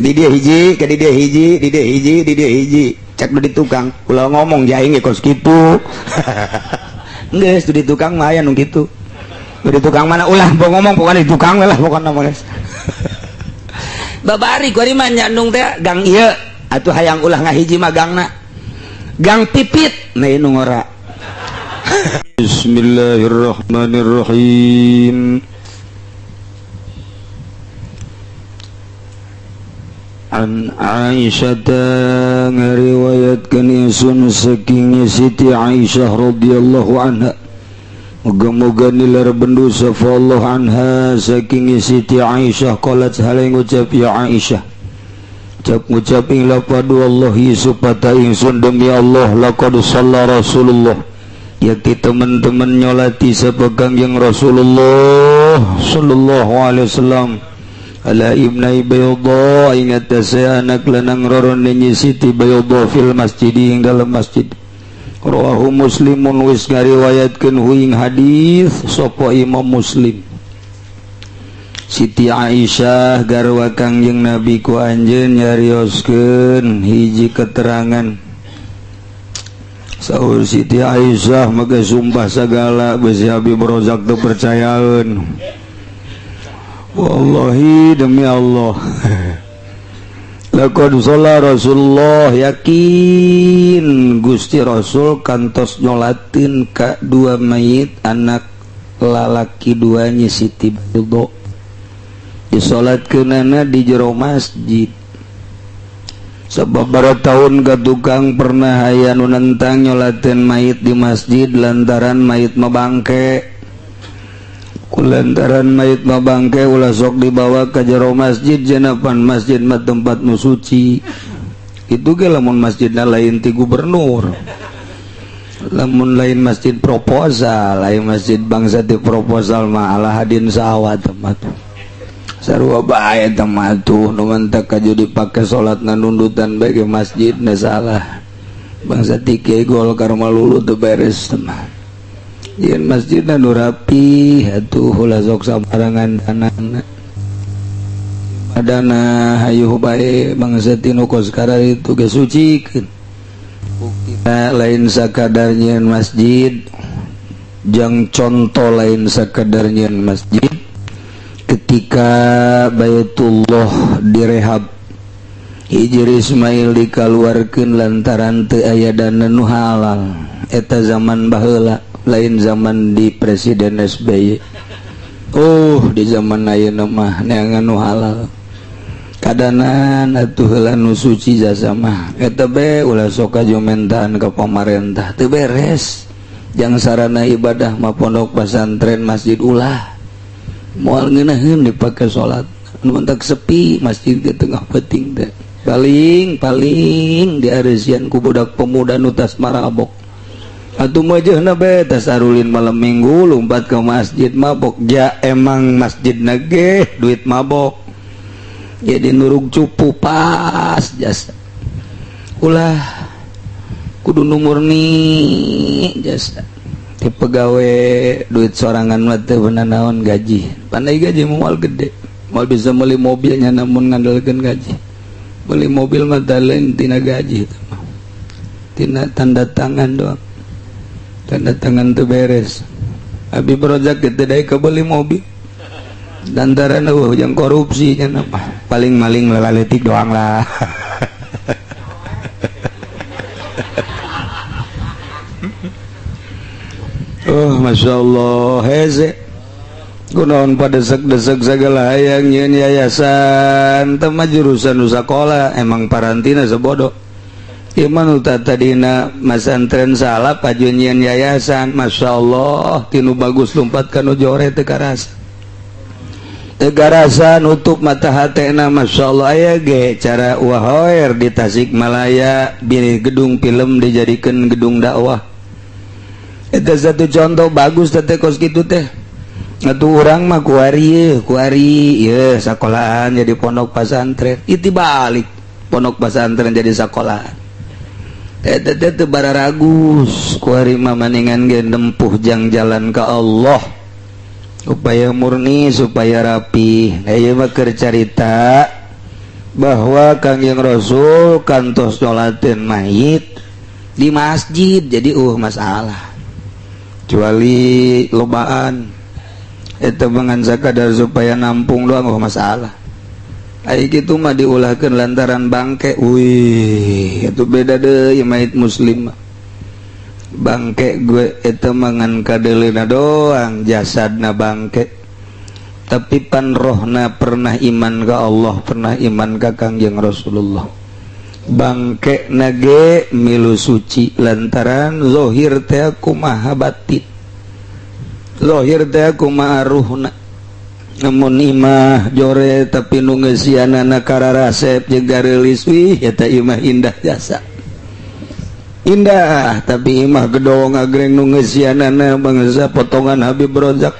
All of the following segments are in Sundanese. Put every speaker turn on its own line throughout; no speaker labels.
Di dia hiji, ke di dia hiji, di dia hiji, di dia hiji. Cek di tukang, ulah ngomong jaing ge kos kitu. Geus di tukang mah aya nu kitu. Di tukang mana ulah mau ngomong pokoknya di tukang lah pokoknya mah geus. Babari kuari mah nyandung teh gang ieu atuh hayang ulah ngahiji mah gangna. Gang pipit nah nu ngora.
Bismillahirrahmanirrahim. An Aisyah ngariwayatkeun ingsun saking Siti Aisyah radhiyallahu anha. Moga-moga nilar bendu sapa Allah anha saking Siti Aisyah qalat hale ngucap ya Aisyah. Ucap ngucap ing lapad wallahi supata ingsun demi Allah laqad shalla Rasulullah. Yakti teman-teman nyolati sapa Kangjeng Rasulullah sallallahu alaihi wasallam ala ibnai bayda ing atase anak lanang roron nyi Siti Bayda fil masjid ing dalam masjid. Rawahu Muslimun wis ngariwayatkeun hu ing hadis sapa Imam Muslim. Siti Aisyah garwa Kangjeng Nabi ku anjeun nyarioskeun hiji keterangan. Saur Siti Aisyah maka sumpah sagala besi Habib Rozak teu percayaeun. Wallahi demi Allah. Laqad shalla Rasulullah yakin Gusti Rasul kantos nyolatin ka dua mayit anak lalaki duanya Siti Bayda. Disolatkeunana di jero masjid. Sababaraha tahun ka tukang pernah aya nu nentang nyolatin mayit di masjid lantaran mayit mah bangke. Kulantaran mayit mah bangke ulah sok dibawa ka jero masjid janapan masjid mah tempat nu suci. Itu ge lamun masjidna lain ti gubernur. Lamun lain masjid proposal, lain masjid bangsa ti proposal mah ala hadin sawah tempat. Sarua bae teh mah tuh nu mentak kaju dipake salatna nundutan bae ge masjid na salah. Bangsa ti Kiai Golkar mah lulu teu beres teh mah. Yen masjidna nu rapi atuh ulah sok sabarangan danana. Adana hayuh bae bangsa ti nu kos kararitu ge sucikeun. Buktina lain sakadar nyieun masjid, jang conto lain sakadar nyieun masjid. Ketika Baitullah direhab Hijir Ismail dikaluarkeun lantaran teu aya dana nu halal. Eta zaman baheula, lain zaman di Presiden SBY. Oh, di zaman ayeuna mah neangan nu halal. Kadanan atuh heula nu suci jasa mah. Eta be ulah sok kajumentaan ka pamarentah teu beres. Jang sarana ibadah mah pondok pesantren masjid ulah. Moal ngeunaheun dipake salat. Nu mentak sepi masjid di tengah peuting teh. Paling diareusian ku budak pemuda nu tas marabok. Atuh meujeuna be tas arulin malam minggu lumpat ke masjid mabok. Ja emang masjidna ge duit mabok. Jadi nurug cupu pas jasa. Ulah kudu nu murni jasa. Ti pegawe duit sorangan mah teu beuna naon gaji. Pandai gaji moal gede. Moal bisa meuli mobilnya namun ngandalkeun gaji. Beli mobil mah lain tina gaji itu mah. Tina tanda tangan doang. Tanda tangan teu beres. Abi project teu daek beli mobil. Lantaran eueuh jeung korupsi nya mah. Paling maling lalaletik doang lah. Oh, Masya Allah, heze. Kunaon pada desek-desek segala hayang nyieun yayasan teu mah jurusan nu sakola emang parantina sebodoh. Ieu mah nu tadina masantren salah paju nyieun yayasan, Masya Allah, tinu bagus lumpat ka nu jore teu karasa. Teu karasa nutup mata hatena Masya Allah aya ge cara wahoer di Tasikmalaya bilih gedung film dijadikeun gedung dakwah. Eta satu contoh bagus teh kos kitu teh. Atuh urang mah kuari ieu sakolahan jadi pondok pesantren. Itu balik pondok pesantren jadi sakolahan. Eta teh teu bararagus kuari mah maningan ge nempuh jang jalan ka Allah. Upaya murni supaya rapi. Nah ieu mah keur carita Bahwa Kangjeng Rasul kantos nyolatin mayit di masjid, jadi masalah. Kecuali lobaan itu dengan sakadar supaya nampung doang masalah. Ai kitu mah diulahkeun lantaran bangke. Wih, itu beda deui mayit muslim mah. Bangke gue itu mangan kadeleuna doang, jasadna bangke. Tapi pan rohna pernah iman ka Allah, pernah iman ka Kangjeng Rasulullah. Bangke nage milu suci lantaran zohir teh kumaha batin, zohir teh kumaha ruhna. Namun imah jore tapi nu ngeusianana kararasep jeung gareulis, wih eta imah indah jasa indah. Tapi imah gedong agreng nu ngeusianana bangsa potongan Habib Rozak.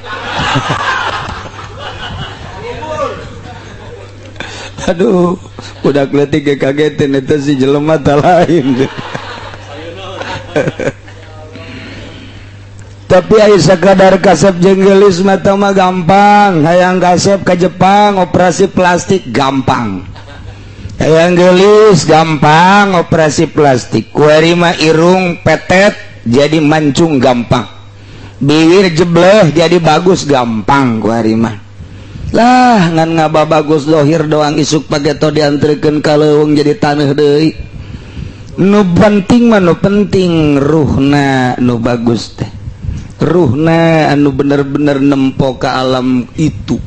Aduh, budak leutik ge kagetin eta si jelema ta lain. Tapi aya sakadar kasep jeung geulis mata mah gampang. Hayang kasep ka Jepang operasi plastik gampang. Hayang geulis gampang operasi plastik. Kuari mah irung petet jadi mancung gampang. Bibir jebleh jadi bagus gampang kuari mah. Lah ngan ngaba bagus lohir doang isuk pageto diantrikeun ka leuweung jadi taneuh deui. Nu penting mah nu penting ruhna nu bagus teh. Ruhna anu bener-bener nempo ka alam itu.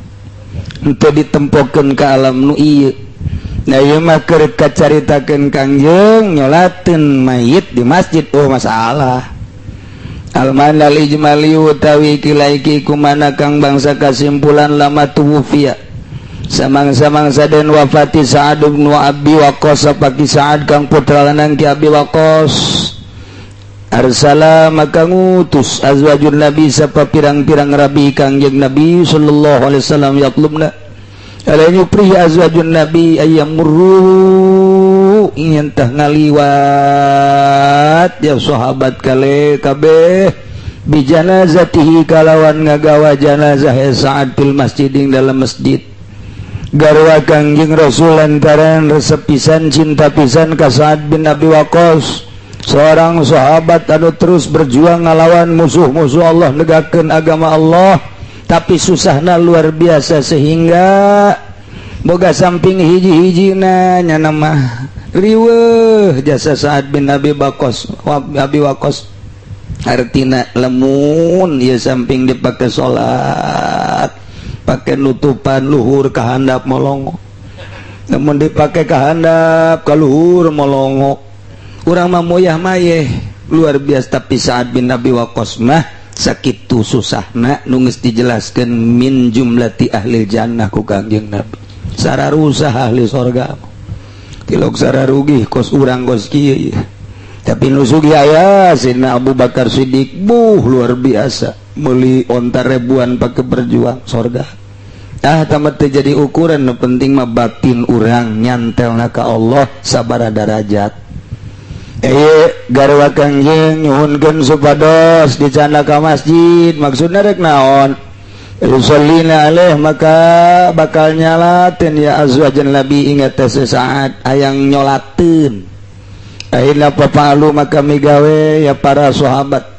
Henteu ditempokeun ka alam nu ieu. Nah ieu mah keur kacaritakeun Kangjeng nyolateun mayit di masjid, oh masalah. Alman al ijmali utawi kilaiki kumana kang bangsa kasimpulan lama tuwfiya samang-samangsa den wafati Sa'ad bin Abi Waqqas paki Sa'ad kang putra lanang ki Abi Waqqas arsala maka ngutus azwajun nabi sapa pirang-pirang rabi Kangjeng Nabi sallallahu alaihi wasallam yatlubna ala yupri azwajun nabi ayyamurru ingin tah ngaliwat ya sahabat kale kabeh bijanazatihi kalawan ngagawa janazah Sa'ad fil masjid ing dalam masjid. Garwa Kangjeng Rasul lantaran resep pisan cinta pisan ka Sa'ad bin Abi Waqqas, seorang sahabat anu terus berjuang ngalawan musuh-musuh Allah negakeun agama Allah, tapi susahna luar biasa sehingga boga samping hiji-hijina nyana mah riweuh jasa Sa'ad bin Abi Waqqas. Abi Waqqas artina lemun ya samping dipake salat pake nutupan luhur kahandap molongo, namun dipake kahandap ka luhur molongo urang mah moyah mayeh luar biasa. Tapi Sa'ad bin Abi Waqqas mah sakitu susahna nu geus dijelaskeun min jumlati ahli jannah ku Kangjeng Nabi, sararusah ahli sorga tilok sararugi kos urang kos kieu. Tapi nu sugih aya Sayyidina Abu Bakar Siddiq, buh luar biasa meuli onta ribuan pake berjuang sorga. Ah tamat teu jadi ukuran, nu penting mah batin urang nyantelna ka Allah sabaraha darajat. Garwa Kangjeng nyuhunkeun supados dicanda ka masjid maksudna rek naon? Yusallina alaih maka bakal nyalatin ya azwajan nabi ingat teh sesaat hayang nyolatin. Akhirna papalu maka migawe ya para sahabat.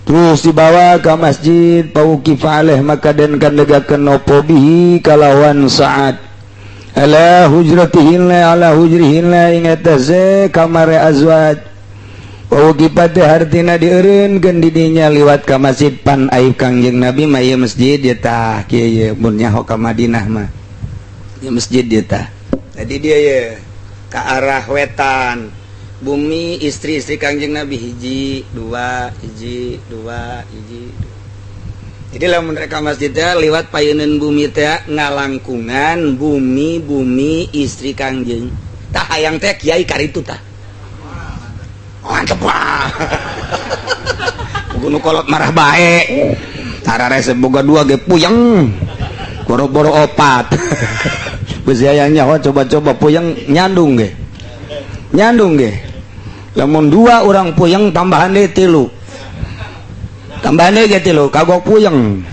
Terus dibawa ke masjid pauqifa alaih maka den kandegakeun opo bihi kalawan Sa'ad. Ala hujratihinna ala hujrihinna ingat teh kamare azwaj. Pauqifa teh hartina dieureunkeun di dinya liwat ka masjid pan ai Kangjeng Nabi mah ieu masjid ye tah kieu ye mun nyaho ka Madinah mah. Ieu masjid ye tah. Jadi dia ye ka arah wetan. Bumi istri-istri Kangjeng Nabi hiji, dua, hiji, dua, hiji, dua. Jadi lamun mereka masjid teh liwat payeuneun bumi teh ngalangkungan bumi-bumi istri Kangjeng. Tah hayang teh kiai karitu tah. Mantep wah. Buku kolot marah bae. Tara resep boga dua ge puyeng. Boro-boro opat. Beusi hayang nyaho coba-coba puyeng nyandung ge. Nyandung ge. Lamun dua orang puyeng tambahan deui tilu. Tambahan deui ge tilu kagok puyeng.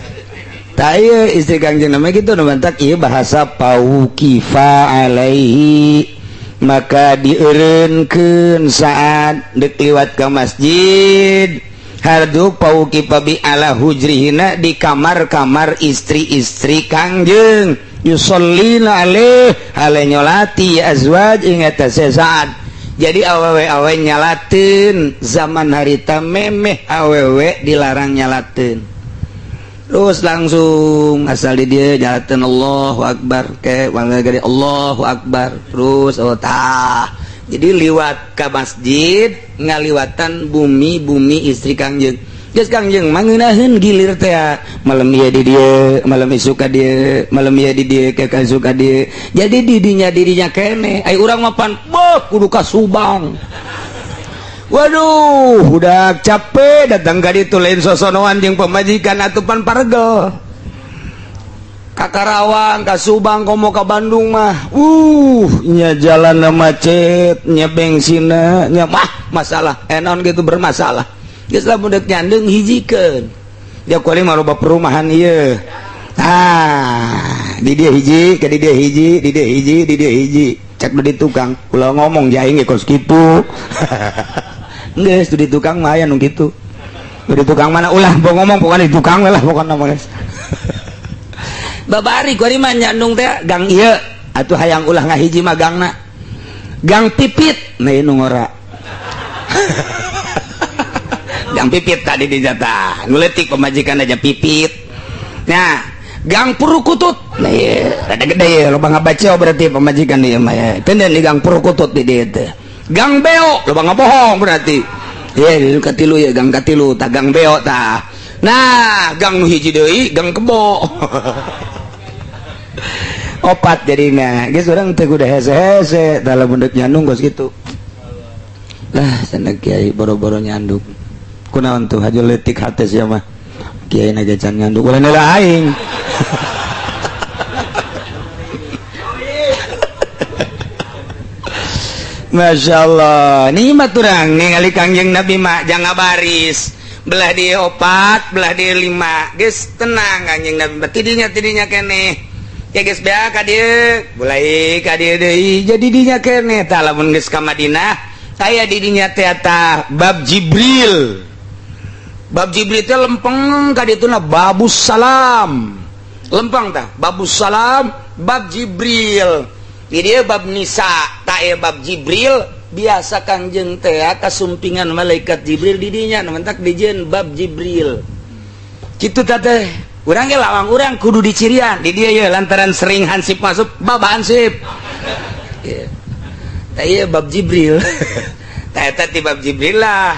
Tah ieu istri Kangjeng Nabi kitu nu mantak ieu bahasa paukifa alaihi, maka dieureunkeun saat deuk liwat ka masjid. Hardu paukifa bi ala hujrihina, di kamar-kamar istri-istri Kangjeng, yushollina alaih, hale nyolati azwaj ing eta saat. Jadi awewe-awewe nyalateun, zaman harita memeh awewe dilarang nyalateun. Terus langsung asal di dia nyalateun Allahu Akbar ke mangga gede Allahu Akbar terus oh tah. Jadi liwat ka masjid ngaliwatan bumi-bumi istri Kangjeng. Geus Kangjeng mangeunaheun gilir teh, malam ieu di dieu, malam isuk ka dieu, malam ieu di dieu, ke isuk ka dieu. Jadi didinya dirinya keneh. Ai urang mah pan beuh kudu ka Subang. Waduh, udah capek datang ka ditu lain sosonoan jeung pamajikan atuh pan paregel. Ka Karawang, ka Subang, komo ka Bandung mah. Nya jalan macet, nya bensinna, nya mah masalah. Enon gitu bermasalah. Geus lamun deuk nyandeng hijikeun. Ya kuari mah loba perumahan ieu. Tah, di dieu hiji, ka di dieu hiji, di dieu hiji, di dieu hiji. Cek di tukang, ulah ngomong ja aing ge kos kitu. Geus di tukang mah aya nu kitu. Di tukang mana ulah ngomong pokoknya di tukang lah pokokna mah geus. Babari kuari mah nyandung teh gang ieu atuh hayang ulah ngahiji mah gangna. Gang pipit, nah ieu nu ngora. Gang pipit tadi di jatah, nu leutik pamajikan aja pipit. Nah, gang purukutut. Nah ieu rada gede ieu loba ngabaca berarti pamajikan ieu mah ya. Teu di gang purukutut di dieu teh. Gang beo loba ngabohong berarti. Ye katilu ya gang katilu tah gang beo tah. Nah, gang nu hiji deui gang kebo. Opat jadina. Geus urang teu kudu hese-hese tah lamun deuk nyandung geus kitu. Lah cenah kiai boro-boro nyandung. Kunaon tuh hajo leutik hate sia mah. Kiai na ge can nyandung ulah heula aing. Masya Allah, nikmat urang ningali Kangjeng Nabi mah jangan baris, belah dia opat, belah dia lima, geus tenang Kangjeng Nabi mah tidinya tidinya keneh, ya geus bea ka dieu, mulai ka dieu deui, jadi dinya keneh. Tah lamun geus ka Madinah, aya di dinya teh tah bab Jibril. Bab Jibril teh lempeng ka dituna babus salam. Lempeng tah babus salam, bab Jibril. Jadi bab Nisa, tak bab Jibril biasa Kangjeng teh kasumpingan malaikat Jibril di dinya nu mentak dijieun bab Jibril. Kitu tah teh. Urang ge lawang urang kudu dicirian di dieu ye lantaran sering hansip masuk bab hansip. Tah ieu bab Jibril. Tah eta ti bab Jibril lah.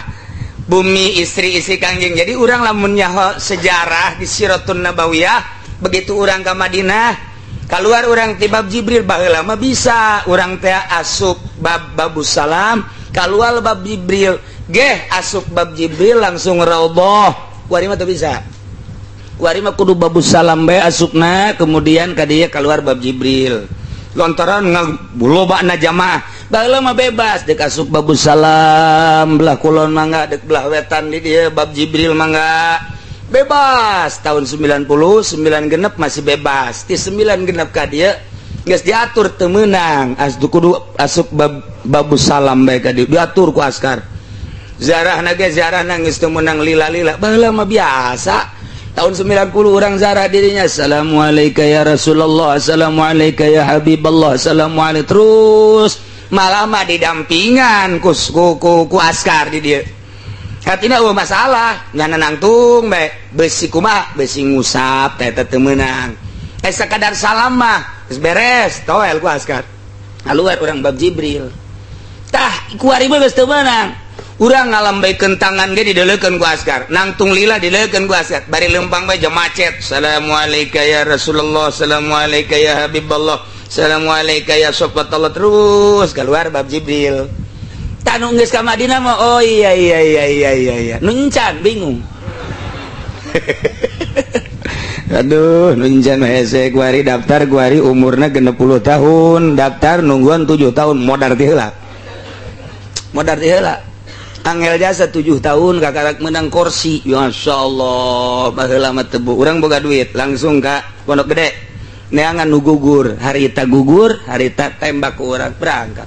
Bumi istri-istri Kangjeng. Jadi urang lamun nyaho sejarah di Siratun Nabawiyah begitu urang ka Madinah keluar orang ti bab Jibril baheula mah bisa urang teh asup bab babus salam keluar bab Jibril geh asup bab Jibril langsung raudhah. Kuari mah teu bisa. Kuari mah kudu babus salam bae asupna kemudian ka dieu keluar bab Jibril. Lantaran lobana jamaah baheula mah bebas deuk asup babus salam belah kulon mangga deuk belah wetan di dieu bab Jibril mangga bebas. Tahun 99 genep masih bebas. Ti 9 genep ka dieu geus diatur teu meunang asup kudu asup babus salam bae ka dieu diatur ku askar. Zarahna ge zarahna geus teu meunang lila-lila. Baheula mah biasa. Tahun 90 orang zarah dirinya assalamualaikum ya Rasulullah, assalamualaikum ya Habiballah, assalamualaikum terus malah mah didampingan ku ku askar di dieu. Katina eueuh masalah, nyana nangtung bae, besi kumaha, besi ngusap teh teu meunang. Sakadar salam mah geus beres, toel ku askar. Keluar urang bab Jibril. Tah kuari mah geus teu meunang. Urang ngalambaikeun tangan ge dideulekeun ku askar, nangtung lila dideulekeun ku askar, bari lempang bae jam macet. Assalamualaikum ya Rasulullah, assalamualaikum ya Habiballah, assalamualaikum ya Sofatullah terus keluar bab Jibril. Tanu geus ka Madinah mah oh iya iya iya iya iya iya. Nu encan bingung. Aduh, nu encan hese kuari daftar kuari umurna 60 tahun, daftar nungguan 7 tahun modar ti heula. Modar ti heula. Angel jasa 7 tahun kakarak menang kursi. Masya Allah, baheula mah tebu. Urang boga duit langsung ka Pondok Gede. Neangan nu gugur, harita gugur, harita tembak ku urang berangkat.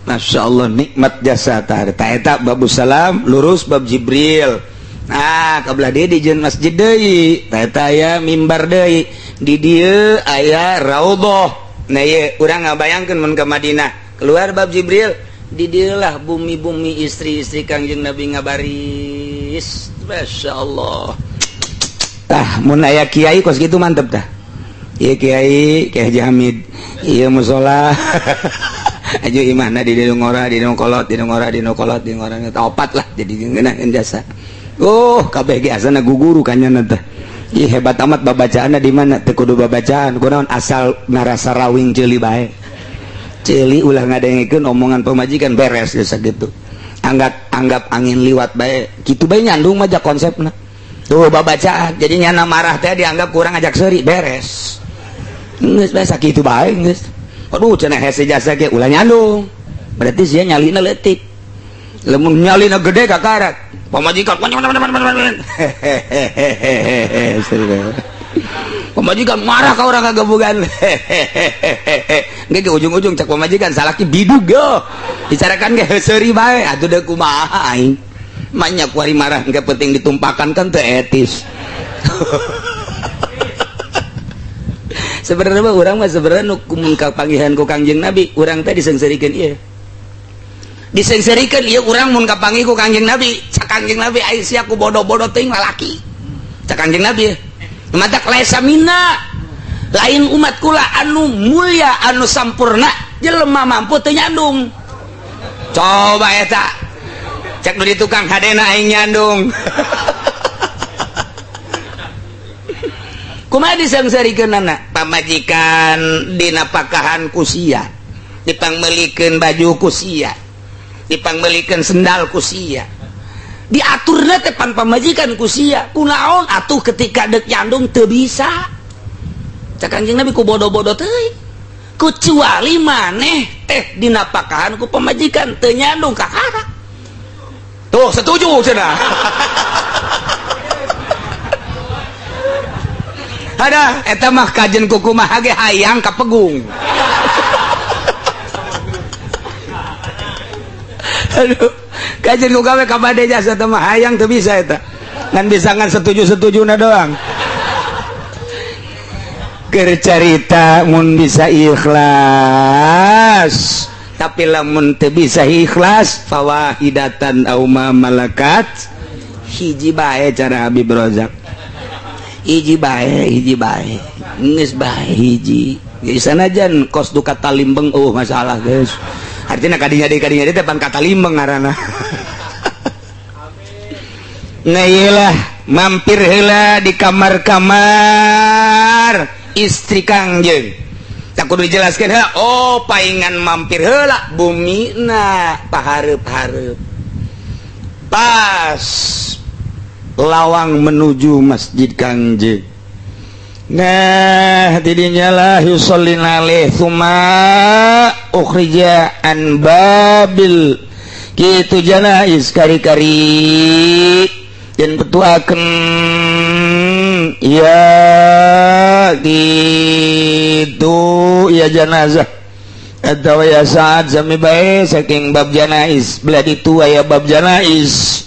Masya Allah nikmat jasa tah harita eta Babus Salam lurus bab Jibril. Nah, kabelah dieu di jeung masjid deui, tah eta aya mimbar deui. Di dieu aya raudhah. Nah ieu urang ngabayangkeun mun ka Madinah, keluar bab Jibril, di dieulah bumi-bumi istri-istri Kangjeng Nabi ngabaris. Masya Allah. Tah mun aya kiai kos kitu mantep tah. Ieu kiai, Kiai Haji Hamid, ieu musola. Aju imahna di dieu ngora, di dieu kolot, di dieu ngora, di dieu kolot, di dieu ngora opat lah jadi ngeunaheun jasa. Oh, kabeh ge asana guguru kanyana teh. Ih hebat amat babacaanna di mana teu kudu babacaan, kunaon asal ngarasa rawing ceuli bae. Ceuli ulah ngadengekeun omongan pamajikan beres geus sakitu. Anggap angin liwat bae. Kitu bae nyandung mah ja konsepna. Tuh babacaan, jadi nyana marah teh dianggap kurang ajak seuri beres. Geus bae sakitu bae geus. Aduh cenah hese jasa ge ulah nyandung. Berarti sia nyalina leutik. Lamun nyalina gede kakarak. Pamajikan hehehe. Pamajikan marah ka urang kagabugan. Hehehe. Ge ujung-ujung cak pamajikan salaki bidug yo. Bicarakan ge seuri bae atuh deuk kumaha aing. Manya kuari marah engke penting ditumpakan kan teu etis. Sebenarnya mah urang mah sebenarnya nu mun kapangihan ku Kangjeng Nabi, urang teh diseungseurikeun ieu. Diseungseurikeun ieu urang mun kapanggih ku Kangjeng Nabi, cak Kangjeng Nabi ai sia ku bodoh-bodoh teuing lalaki. Cak Kangjeng Nabi matak laisa minna, lain umat kula anu mulia anu sampurna jelema mampu teu nyandung. Coba eta. Cek nu di tukang hadena aing nyandung. Kumaha diseungseurikeunana? Pamajikan dinapakahan ku sia, dipangmeulikeun baju ku sia, dipangmeulikeun sendal ku sia. Diaturna teh pan pamajikan ku sia. Kunaon atuh ketika deuk nyandung teu bisa. Cak Kangjeng Nabi ku bodoh-bodoh teuing. Kecuali maneh teh dinapakahan ku pamajikan teu nyandung kakara. Tuh setuju cenah. Ada eta mah kajen kukumaha ge hayang ka pegung. Aduh, kajen ku gawe ka bade jasa teh mah hayang teu bisa eta. Ngan bisa ngan setuju-setujuna doang. Keur carita mun bisa ikhlas, tapi lamun teu bisa ikhlas fawahidatan au ma malakat, hiji bae cara Habib Rozak. Hiji bae, geus bae hiji. Jadi sanajan kos du kata limbeng eueuh masalah geus. Artinya kadinya deui teh pan kata limbeng ngaranna. Nah iyalah mampir heula di kamar-kamar istri Kangjeng. Tak kudu dijelaskeun heula, oh paingan mampir heula bumina pahareup-hareup. Pas lawang menuju masjid Kangjeng. Nah tidinya lah yusallin alaih thumma ukhrija an babil kitu janais kari-kari dan petuakeun ya gitu ya janazah atau ya saat sami bae saking bab janais belah ditu aya bab janais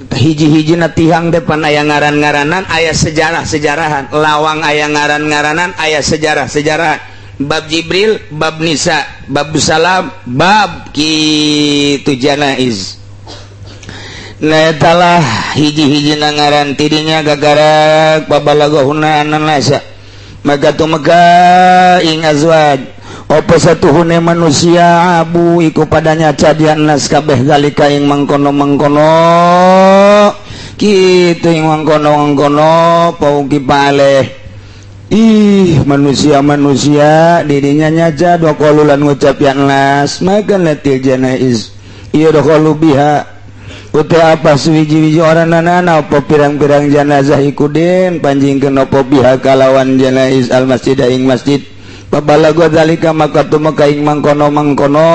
hiji-hiji na tihang depan aya ngaran-ngaranan aya sejarah-sejarahan lawang aya ngaran-ngaranan aya sejarah-sejarahan bab Jibril, bab Nisa, bab Salam, bab kitu janaiz. Nah etalah hiji-hiji na ngaran tidinya gagarak babalagahuna ananasa maka tumeka ing azwaj apa satuhune manusia abu iku padanya cadian nas kabeh zalika ing mangkono-mangkono kitu ing mangkono-mangkono pauki paleh ih manusia-manusia dirinya nyaja dua lan ngucap yan nas maka latil janaiz ieu dakhalu biha uti apa suwiji-wiji orang nana apa pirang-pirang janazah iku den panjingkeun apa biha kalawan janaiz al masjid ing masjid pabalago zalika maka tumeka ing mangkono-mangkono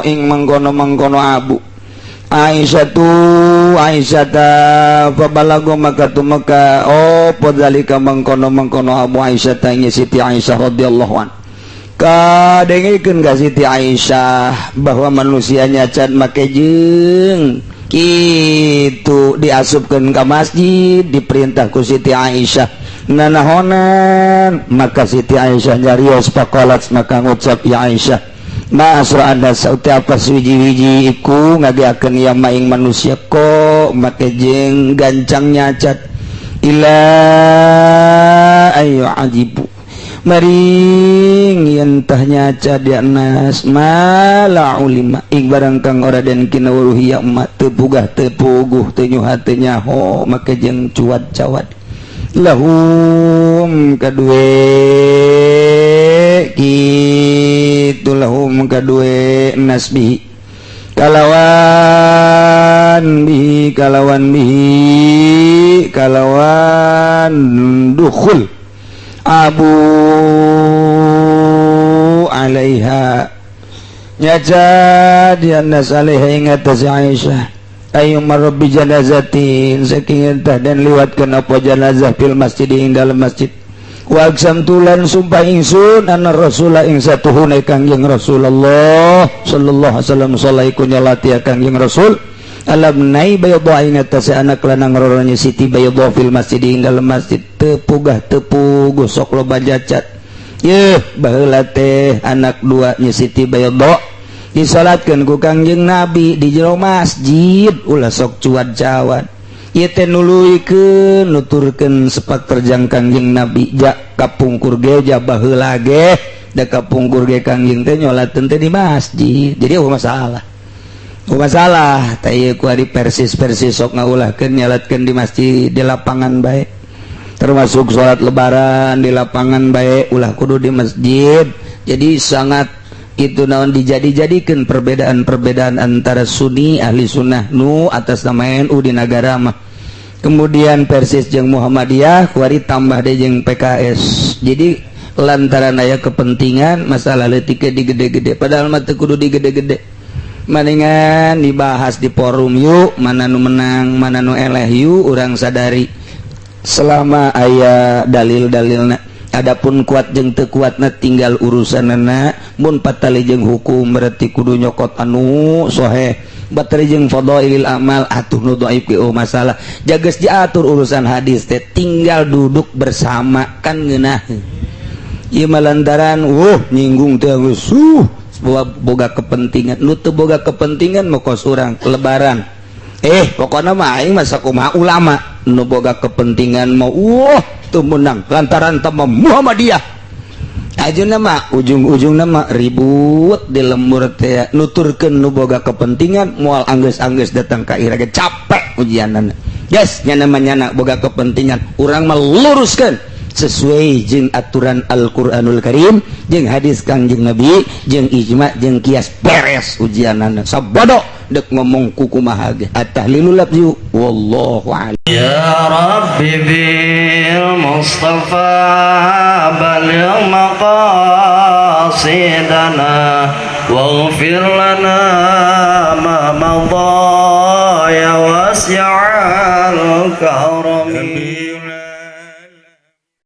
ing mangkono-mangkono abu Aisyah tu Aisyah ta fabalago maka tumeka oh podzalika mengkono-mengkono Abu Aisyah ta Siti Aisyah radhiyallahu an kadengikeun ka Siti Aisyah bahwa manusia nyacat make jeung kitu diasupkeun ka masjid, diperintah ku Siti Aisyah nanahonan. Maka Siti Aisyah nyarios, faqalat maka ngucap ya Aisyah, ma asra anda sauti apa suwiji-wiji iku ngageakeun ya maing manusia kok make jeung gancang nyacat ila ayu ajibu maring yen tah nyacat ya nas ma la ulima ing barang kang ora den kinawuruh ya umat teu pugah teu puguh teu nyuha teu nyaho make jeung cuat-cawat lahum kadue kitu lahum kadue nasbihi kalawan bihi kalawan bihi kalawan dukhul abu alaiha nyaca diannas alaiha ingat si Aisyah ayu marabbi janazatin saking entah dan liwatkeun apa janazah fil masjid ing dalam masjid. Wa aqsamtu lan sumpah ingsun anna rasulah ing satuhuna Kangjeng Rasulullah sallallahu alaihi wasallam salaiku nyalati Kangjeng Rasul alam nai bayadha ing atase anak lanang rorone Siti Bayadha fil masjid ing dalam masjid teu pugah teu puguh sok loba cacat yeuh baheula teh anak dua nya Siti Bayadha disalatkeun ku Kangjeng Nabi di jero masjid ulah sok cuad-cawat ieu teh nuluykeun nuturkeun sepak terjang Kangjeng Nabi ja kapungkur ge ja baheula ge da kapungkur ge Kangjeng teh nyolateun teh di masjid. Jadi eueuh masalah, eueuh masalah teh ieu ku ari persis-persis sok ngaulahkeun nyalatkeun di masjid di lapangan bae, termasuk salat lebaran di lapangan bae ulah kudu di masjid. Jadi sangat itu naon dijadi-jadikan perbedaan-perbedaan antara Sunni ahli sunnah nu atas nama NU di negara mah, kemudian Persis jeung Muhammadiyah kuari tambah deh jeung PKS. Jadi lantaran aya kepentingan masalah leutik digede-gede padahal mah teu kudu digede-gede, mendingan dibahas di forum yuk mana nu menang mana nu eleh yuk urang sadari selama aya dalil-dalilna. Adapun kuat jeung teu kuatna tinggal urusanana. Mun patali jeung hukum berarti kudu nyokot anu soheh, bateri jeung fadailil amal atuh nu dhaif ge masalah jages diatur urusan hadis teh tinggal duduk bersama kan ngeunah. Ieu mah lantaran nyinggung teh geus boga kepentingan nu teu boga kepentingan mah kos urang lebaran pokona mah aing mah sakumaha ulama nu boga kepentingan mau teu menang lantaran tama Muhammadiyah ajeuna mah ujung-ujungna mah ribut di lembur teh nuturkeun nu boga kepentingan moal anggeus-anggeus datang ka ira ge capek ujianana. Yes nya namanya boga kepentingan urang mah luruskeun sesuai jeung aturan Al-Qur'anul Karim jeung hadis Kangjeng Nabi jeung ijma jeung kias beres ujianana sabodo dek ngomong kukumaha ge at-tahlilul lafzi wallahu a'lam.
Ya Rabbi bil Mustafa baligh maqasidana waghfir lana ma madha ya wasi'al karami.